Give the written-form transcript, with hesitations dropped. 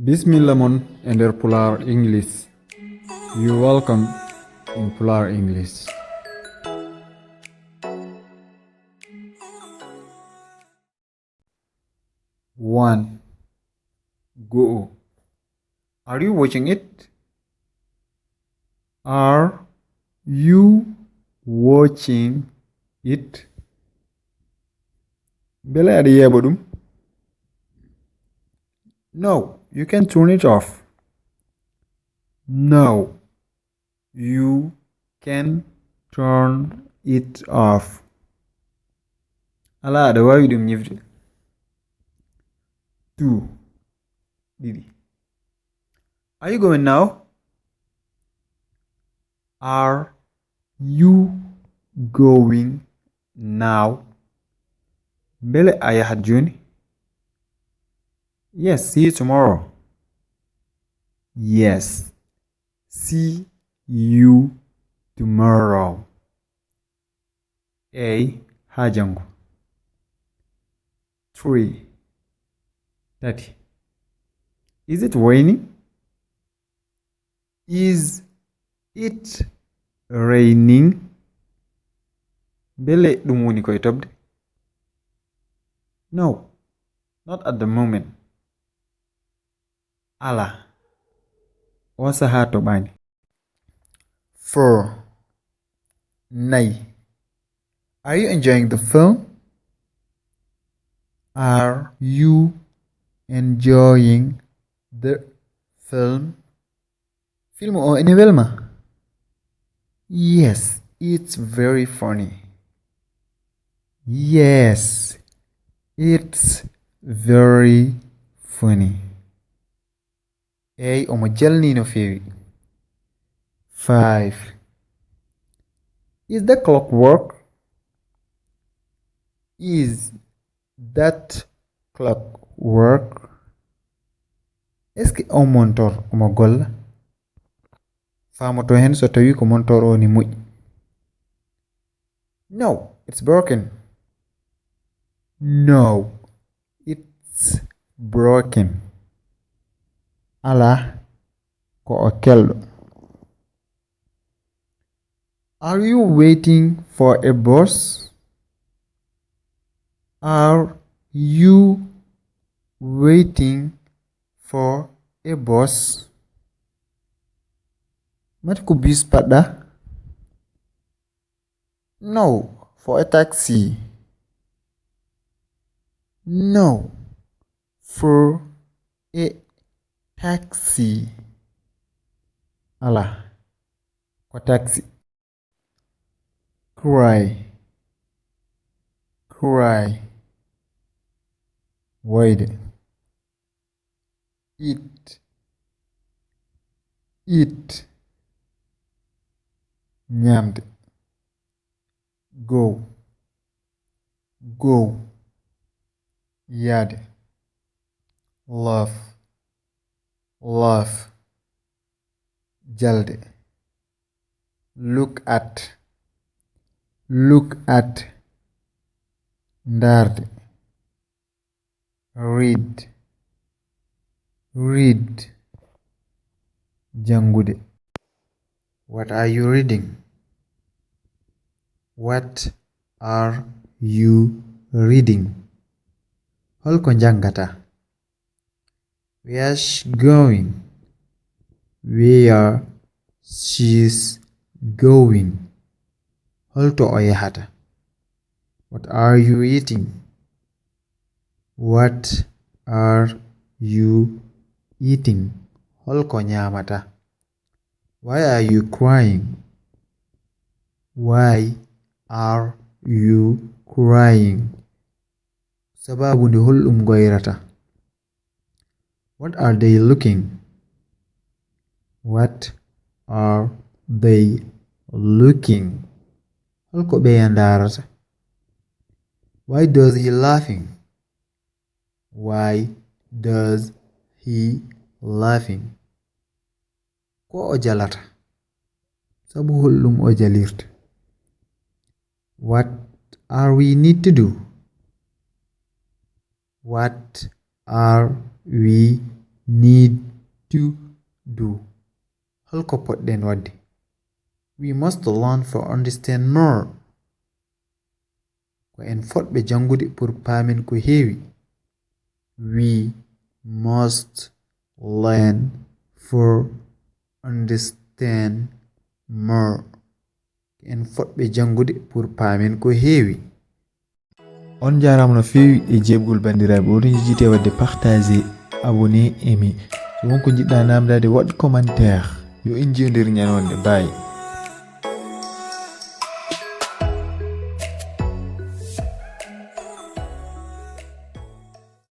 Bismillah mon ender Pular English. You welcome in Pular English. One. Go. Are you watching it? Are you watching it? Bele ada ya bodum? No, you can turn it off. No, you can turn it off. Ala ada wawi dum nyifde. 2. Didi. Are you going now? Are you going now? Bele ayahat juni? Yes, see you tomorrow. Yes, see you tomorrow. A. Hajangu. 3. Tati. Is it raining? Is it raining? Bele dum woni koy tobde. No, not at the moment. Ala. Wasa hato bani. 4. Nay. Are you enjoying the film? Are you enjoying the film? Film o ene welma? Yes, it's very funny. Yes, it's very funny. Ey omo jalni no fewi. 5. Is the clock work? Is that clock work? Est-ce que on montor omo golla? Famoto hen so tawi ko montor o ni moƴƴi. No, it's broken. No, it's broken. Ala ko o kelɗo. Are you waiting for a bus? Are you waiting for a bus? Mati ko bis paɗɗa? No, for a taxi. No, for a taxi. Ala ko taxi. Cry. Cry. Wide. Eat. Eat. Nyamde. Go. Go. Yade. Love. Love. Jalde. Look at. Look at. Ndarde. Read. Read. Jangude. What are you reading? What are you reading? Holko njangata. Where's she going? Where she's going. Holto oyahata. What are you eating? What are you eating? Holko nyamata. Why are you crying? Why are you crying? Sababu ndi hollum goyrata. What are they looking? What are they looking? Holko be yandarata. Why does he laughing? Why does he laughing? Ko o jalata. Sabu hollum o jalirta. What are we need to do? What are we need to do. Holko poɗɗen wadde? We must learn for understand more. Ko en fotɓe jangude pour paamen ko heewi. We must learn for understand more. En fotɓe jangude pour paamen ko heewi. On jarama no feewi e jebgol bandiraɓe. Woto njejjitee wadde partager, abonné, aimer. So wonko jiɗɗa namdade waɗ commentaire. Yo en jewondir ñalawde. Bye.